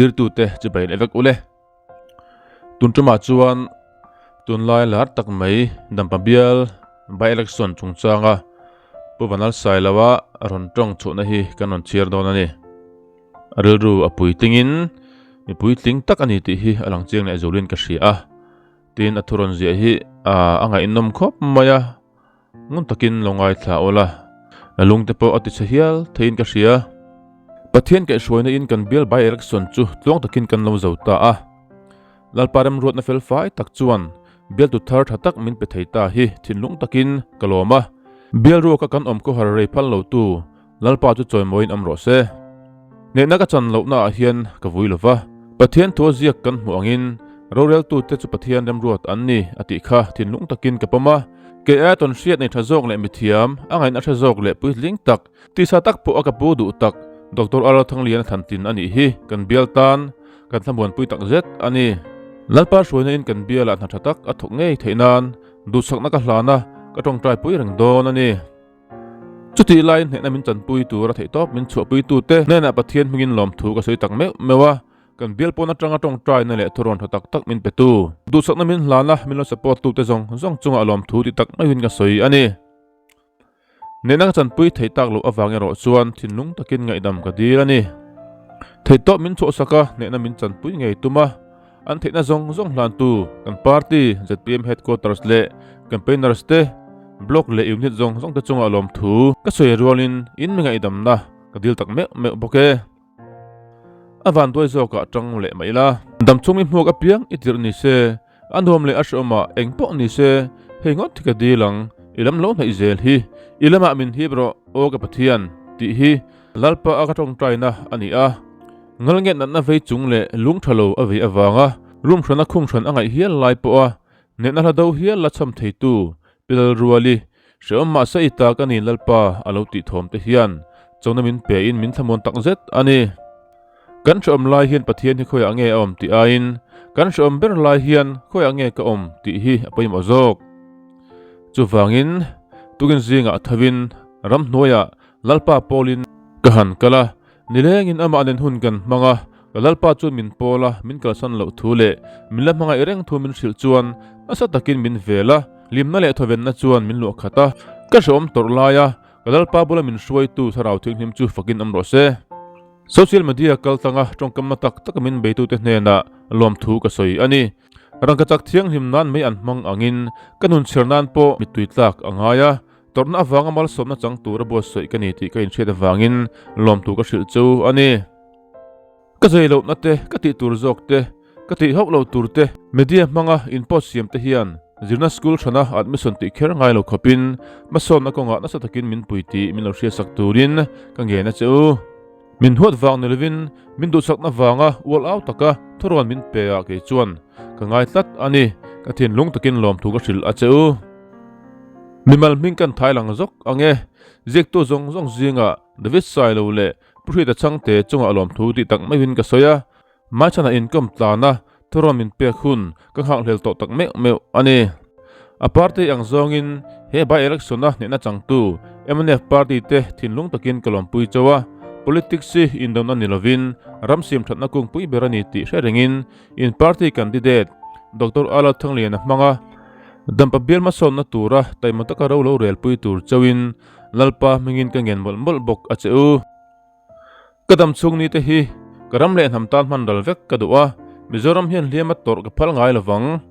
Zirtirtute chibai leh vek ule. Tun tumah chuan tunlai lar tak mai Dampa bial by election chungchanga Pu Vanal Sailoa rawn tawng chhuahna hi kan rawn chhiar dawn a ni. A rilru a puitlingin mi puitling tak a ni tih hi a lang chiang leh zulin ka hria a. Tin a thurawn ziah hi a ngaihnawm khawp mai a. Ngun takin lo ngaithla awl a, a lungte pawh a ti chhe hial theiin ka hria. Pathian kaihhruaina in kan bial by election chu tluang takin kan lo zo ta a. Lalpa remruatna fel fai tak chuan bialtu thar tha tak min pe thei ta hi thinlung takin ka lawm a. Bial ruaka kan awm khawhar rei phal lotu Lalpa chu chawimawiin awm rawh se. Hnehna ka chan lohna ah hian ka vui lo va, Pathian thu a ziak kan hmuh angin roreltute chu Pathian remruat an ni a tih kha thinlung takin ka pawm a. Kei aia tawn hriat nei tha zawk leh mithiam, a ngaihna hre zawk leh puitling tak, tisa tak pawh a ka pu duh tak Doctor Arlo Thangliana Thantin a nih hi kan bial tan kan thlamuanpui tak zet a ni. Lalpa hruaina in kan bialah hna tha tak a thawk ngei theih nan duhsakna ka hlan a, ka tawngtaipui reng dawn a ni. Chutih laiin hnehna min chanpui tur a theihtawp min chhuahpuitute hnenah Pathian hmingin lawmthu ka sawi tak meuh meuh a, kan bial pawn atanga tawngtaina leh thurawn tha tak tak min petu, duhsakna min hlana min lo support tute zawng zawng chungah lawmthu ti tak meuhin ka sawi a ni. Hnehna ka chanpui thei tak loh avang erawh chuan thinlung takin ngaihdam ka dil a ni. Theihtawp min chhuahsak a, hnehna min chanpui ngei tum a, an theihna zawng zawng hlantu kan party zpm headquarters leh campaigners te block leh unit zawng zawng te chungah lawmthu ka sawi rualin in mi ngaihdamna ka dil tak meuh meuh bawk e. A vanduai zawkah tang leh mai ila. Damchhung i hmuak apiang i tirh ni se, a nuam leh a hreawmah eng pawh ni se, hei ngawt hi ka dil ang, i lam lo hnaih zel hi, i lamah min hip rawh aw ka Pathian tih hi Lalpa a ka tawngtaina a ni a. Ngalnget natna vei chung leh lung tha lo a vei avanga room hrana khung hran a ngaih hial lai pawha hnehna hla do hial la cham theitu Pilal Ruali hrehawm mahse i ta ka ni Lalpa a lo tih thawm te hian chona min pe in min thlamuan tak zet a ni. Kan hrehawm lai hian Pathian hi khawiah nge a awm tih aiin kan hrehawm ber lai hian khawiah nge ka awm tih hi a pawimawh zawk. Chuvangin tukin zingah thovin ramhnuaiah Lalpa pawlin ka han kal a, Nilengin amah nen hun kan hmang a, ka Lalpa chuan min pawl a, min kalsan loh thu leh min la hmangaih reng thu min hrilh chuan nasa takin min vel a, hlimna leh thawvenna chuan min luah khat a, ka hrehawm tawrh lai a, ka Lalpa bula min hruaitu thlarau thianghlim chu fakin awm rawh se. Social media kal tanga tawngkamna tak taka min beitute hnenah lawmthu ka sawi a ni. Rangkachak thianghlim nan mai an hmang angin ka nunchher nan pawh mittui tlak a ngai a, Tawrhna avanga malsawmna chang tura buatsaih ka ni tih ka inhriat avangin lawmtu ka hrilh chu a ni. Ka zei lohna te, ka tih tur zawk te, ka tih hauh lo tur te, media hmanga in post siam te hian zirna school hrana admission tih kher ngai lo khawpin hmasawnna kawngah nasa takin min pui tih min lo hriatsak turin ka ngen a che u. Min huat vang ni lovin min duhsakna vanga ual au taka thurawn min pe ah kei chuan ka ngai tlat a ni, ka thinlung takin lawmthu ka hrilh a che u. Mimal hming kan thai lang zawk ang e, ziaktu zawng zawng zingah David Sailo leh Pu Hrita Chhangte chungah lawmthu tih tak meuhin ka sawi a, Hmaichhanah inkawm tlana thurawn min pek hun ka nghakhlel tawh tak meuh meuh a ni. A party ang zawngin he by election-a hnehna changtu mnf party te thinlung takin ka lawmpui chauh a, politics hi indona ni lovin ram siamthatna kungpui ber a ni tih hre rengin in party candidate Doctor Alal Thangliana hmanga Dampa bial hmasawnna tura taima taka ro lo relpui tur chauhin Lalpa hmingin ka ngen mawlh mawlh bawk a che u. Ka dam chhung ni te hi ka ram leh hnam tan hman ral vek ka duh a, Mizoram hian hliam a tawrh ka phal ngai lovang.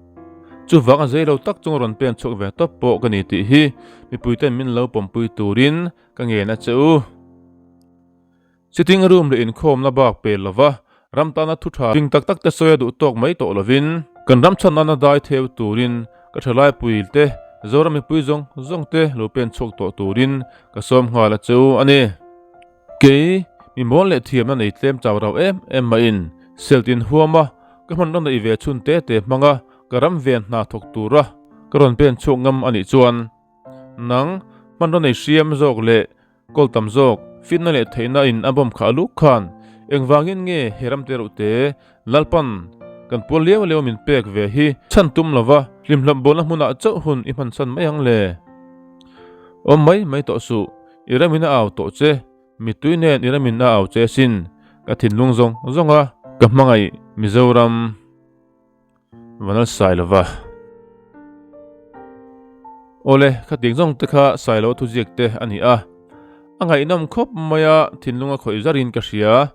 Chuvang a zei lo tak chung rawn pen chhuak ve tawp pawh ka ni tih hi mipui ten min lo pawmpui turin ka ngen a che u. Sitting room leh inkhawmna bak pel lova ram tana thu tha ding tak tak te sawi a duh tawk mai tawh lovin kan ram chhan nana dai theu turin ka thalaipui te Zoram mipui zawng zawng te lo pen chhuak tawh turin ka sawm nghal a che u a ni. Kei, mi mawl leh thiamna nei tlem chau rau em em mahin Seltin huama ka hman rawn neih ve chhun te te hmanga ka ram ven hna thawk tura ka rawn pen chhuak ngam a nih chuan nang hman rawn nei hriam zawk leh kawl tam zawk fitna leh theihna in a bawm khah luk khan engvangin nge he ram te reuh te Lalpan kan pual liau liau min pek ve hi chhan tum lova hlimhlawp bawlna hmunah chauh hun i hman san mai ang le. Awm mai mai tawh suh. I ramin a au tawh che, mittui nen i ramin a au che sin, ka thinlung zawng zawng a. Ka hmangaih Mizoram Vanal Sailova. Awle, khatiang zawng te kha Sailo thuziak te a ni a. A ngaihnawm khawp mai a, thinlung a khawih zarin ka hria.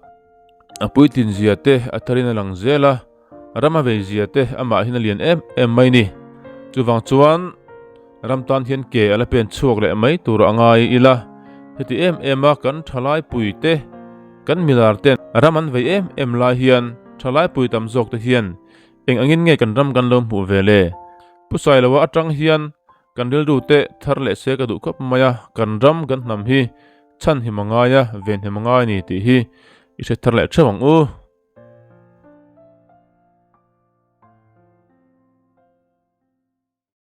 A puitlin zia te a tharin a lang zel a, ram a vei zia te amahin a lian em em mai ni. Chuvang chuan ram tan hian ke a la pen chhuak leh mai tur a ngai ila, heti em em a kan thalai pui te, kan milar ten ram an vei em em lai hian thalai pui tam zawk te hian eng angin nge kan ram kan lo hmuh ve le? Pu Sailoa atang hian Kan rilru te thar leh se ka duh khawp mai a, kan ram kan hnam hi chhan him a ngai a, ven him a ngai a ni tih hi i hre thar leh theuh ang u.